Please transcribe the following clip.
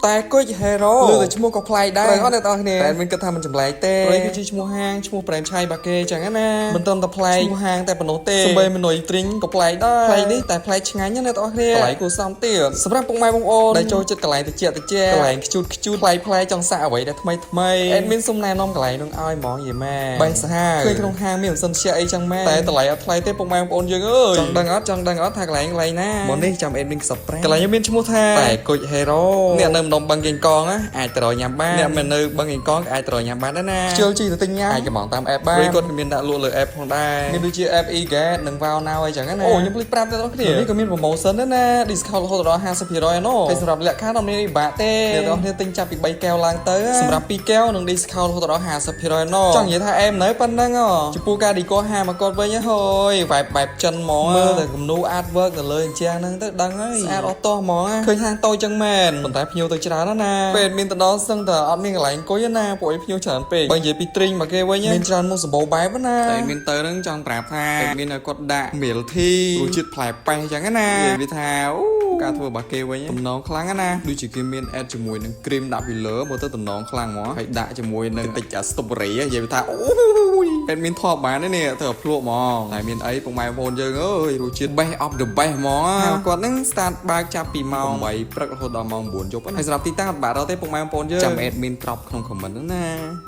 តែគុជ Hero លើតែឈ្មោះក៏ប្លែកដែរត្រូវអត់អ្នកនរគ្នាតែមិនគិតថាมันចម្លែកទេព្រោះគឺជាឈ្មោះហាងឈ្មោះប្រែមឆៃបាគេចឹងណាមិនត្រឹមតែប្លែកឈ្មោះហាងតែប៉ុណ្ណោះទេសំបីមនុយទ្រីងក៏ប្លែកដែរប្លែកនេះតែប្លែកឆ្ងាញ់ណាអ្នកនរគ្នាកន្លែងគួរសមទៀតសម្រាប់ពុកម៉ែបងប្អូនដែលចូលចិត្តកន្លែងតិចតិចកន្លែងខ្ជូតខ្ជូតប្លែកប្លែកចង់សាកអ្វីដែលថ្មីថ្មី admin សុំណែនាំកន្លែងនោះឲ្យហ្មងយីម៉ែបែកសាហាវឃើញក្នុងហាងមានម៉ាស៊ីនខ្ជិះអីចឹងម៉ែតែតម្លៃអត់ថ្លៃទេពុកម៉ែបងប្អូនយើងអើយចង់ដឹងអត់ចង់ដឹងអត់ថាកន្លែងកន្លែងណាមុននេះចាំ admin ខ្សឹបប្រាកន្លែងនេះមានឈ្មោះថាតែគុជ Hero អ្នកនៅម្ដុំបឹងកេងកងណាអាចទៅរកញ៉ាំបានអ្នកមិននៅបឹងកេងកងក៏អាចទៅរកញ៉ាំបានដែរណាខ្ជិលជីទៅទិញញ៉ាំអាចកំងតាម app បានព្រោះគាត់ក៏មានដាក់លក់លើ app ផងដែរមានដូចជា app e-get និង Wow Now អីចឹងណាអូខ្ញុំភ្លេចប្រាប់ទៅដល់គ្នានេះក៏មាន promotion ដែរណា discount រហូតដល់50%ឯណោះហើយសម្រាប់លក្ខខណ្ឌអត់មានពិបាកទេអ្នកទាំងអស់គ្នាទិញចាប់ពី3កែវឡើងទៅសម្រាប់2កែវនឹង discount រហូតដល់50%ឯណោះចង់និយាយថាអែមនៅប៉ុណ្្នឹងហ៎ចំពោះការ decor ហាមកគាត់វិញហូយបែបបែបចិនហ្មងមើលតែគំនូ artwork ទៅលើអញ្ចឹងហ្នឹងទៅដឹងហើយស្អាតអត់តោះហ្មងឃើញហាងតូចចឹងមែនប៉ុន្តែភ្ញៀវទៅច្រើនណាស់ណាពេលមានទៅដល់សឹងតែអត់មានកន្លែងអង្គុយណាពួកឯងភ្ញៀវច្រើនពេកបើនិយាយពីទ្រីងមកគេវិញមានច្រើនមុខសម្បូរបែបណាតែមានទៅហ្នឹងចង់ប្រាប់ថាមានឲ្យគាត់ដាក់ milk tea រសជាតិផ្លែប៉េះចឹងណានិយាយវាថាអូការធ្វើរបស់គេវិញតំណងខ្លាំងណាស់ដូចជាគេមាន add ជាមួយនឹង cream ដាក់ពីលើមកទៅតំណងខ្លាំងហ្មងហើយដាក់ជាមួយនឹងតិចអា strawberry និយាយវាថាអូយ admin ធေါ်បានទេនេះធ្វើឲ្យភ្លក់ហ្មងតែមានអីពុកម៉ែបងប្អូនយើងអើយរសជាតិ best of the best ហ្មងគាត់ហ្នឹង start បើកចាប់ពីម៉ោង8ព្រឹករហូតដល់ម៉ោង9យប់ហើយសម្រាប់ទីតាំងអត់បាក់រកទេពុកម៉ែបងប្អូនយើងចាំ admin ត្រប់ក្នុង comment ហ្នឹងណា។